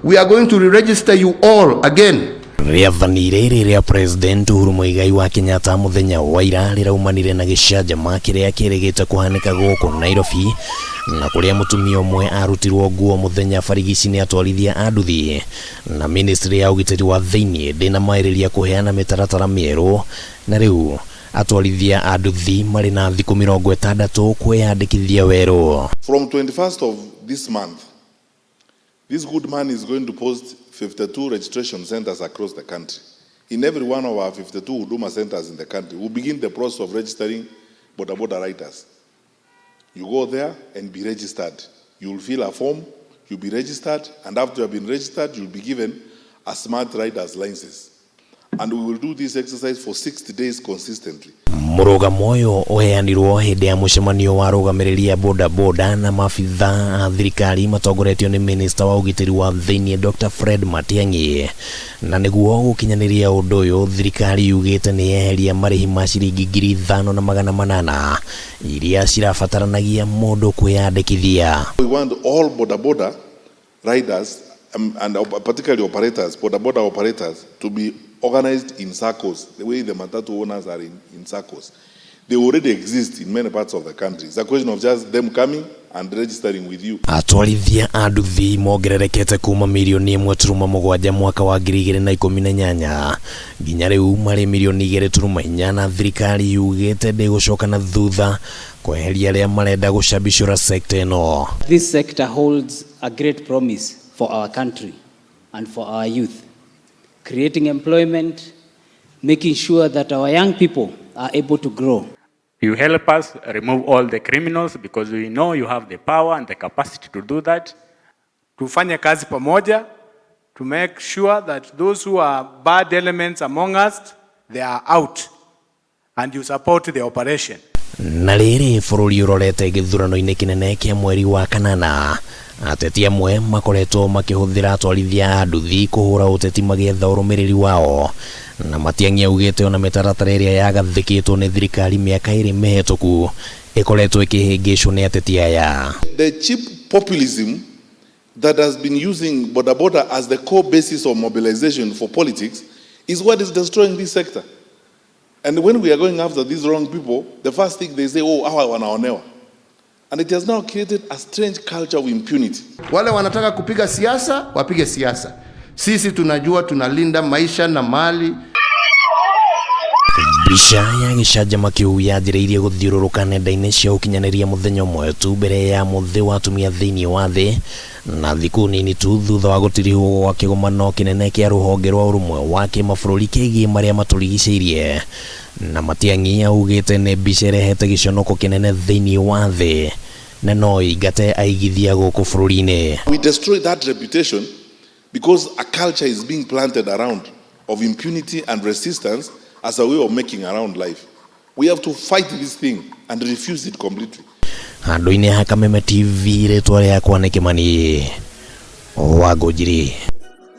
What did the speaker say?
We are going to re-register you all again. Rĩathani rĩrĩ rĩa President Uhuru Muigai wa Kenyatta mũthenya wa ira rĩraumanire na gĩcanjama kĩrĩa kĩrĩgĩte kũhanĩka gũkũ Nairobi na kũrĩa mũtumia ũmwe arutirwo nguo mũthenya barigici nĩ atwarithia a nduthi na ministry ya ũgitĩri wa thĩinĩ ndĩnamaĩrĩria kũheana mĩtaratara mĩerũ na rĩu atwarithia a nduthi marĩ na thikũ 60 kwĩyandĩkithia werũ. From 21st of this month, this good man is going to post 52 registration centers across the country. In every one of our 52 Huduma centers in the country, we'll begin the process of registering boda boda riders. You go there and be registered. You'll fill a form, you'll be registered, and after you have been registered, you'll be given a smart rider's license. And we will do this exercise for 60 days consistently. Mũrũgamo ũyũ ũheanirwo hĩndĩ ya mũcemanio wa arũgamĩrĩri a boda boda na maabitha a thirikari matongoretio nĩ minista wa ũgitĩri wa thĩinĩ Dr. Fred Matiang'i na nĩguo gũkinyanĩria ũndũ ũyũ thirikari yugĩte nĩ yeheria marĩhi ma ciringi 5800 iria cirabataranagia mũndũ kwĩyandĩkithia. We want all boda boda riders and particularly operators, boda boda operators, to be organized in circles, the way the matatu owners are in circles. They already exist in many parts of the country. It's a question of just them coming and registering with you. Atwarithia a nduthi mongererekete kuma mirioni 1.7 mwaka wa 2018 nginya rĩu marĩ mirioni 2.4 na thirikari yugĩte ndĩgũcoka na thutha kweheria arĩa marenda gũcabicũra sekta ĩno. This sector holds a great promise for our country and for our youth, creating employment, making sure that our young people are able to grow. You help us remove all the criminals because we know you have the power and the capacity to do that. Tufanye kazi pamoja to make sure that those who are bad elements among us, they are out and you support the operation. Na rĩrĩ bũrũri ũrorete gĩthurano-inĩ kĩnene kĩa mweri wa kanana, ateti amwe makoretwo makĩhũthĩra atwarithia a nduthi kũhũra ũteti magĩetha ũrũmĩrĩri wao na Matiang'i augĩte ona mĩtaratara ĩrĩa yagathĩkĩtwo nĩ thirikari mĩaka 2 mĩhetũku ĩkoretwo ĩkĩhĩngĩcwo nĩ ateti aya. The cheap populism that has been using boda boda as the core basis of mobilization for politics is what is destroying this sector. And when we are going after these wrong people, the first thing they say, "Oh, hawa wanaonewa." And it has now created a strange culture of impunity. Wale wanataka kupiga siasa wapige siasa. Sisi tunajua tunalinda maisha na mali. Mbica ya gĩcanjama kĩu yanjĩrĩirie gũthiũrũrũka nenda-inĩ cia ũkinyanĩria mũthenya ũmwe tu mbere ya mũthĩ wa atumia thĩinĩ wa thĩ na thikũ nini tu thutha wa gũtirihwo gwa kĩgomano kĩnene kĩa rũhonge rwa ũrũmwe wa kĩmabũrũri kĩgiĩ marĩa matũrigicĩirie na Matiang'i augĩte nĩ mbica ĩrehete gĩconoko kĩnene thĩinĩ wa thĩ na no ĩingate aigithia gũkũ bũrũri-inĩ. We destroy that reputation because a culture is being planted around of impunity and resistance as a way of making around life. We have to fight this thing and refuse it completely. Handũ-inĩ ha Kameme TV rĩtwa rĩakwa nĩ Kĩmani wa Ngũnjiri.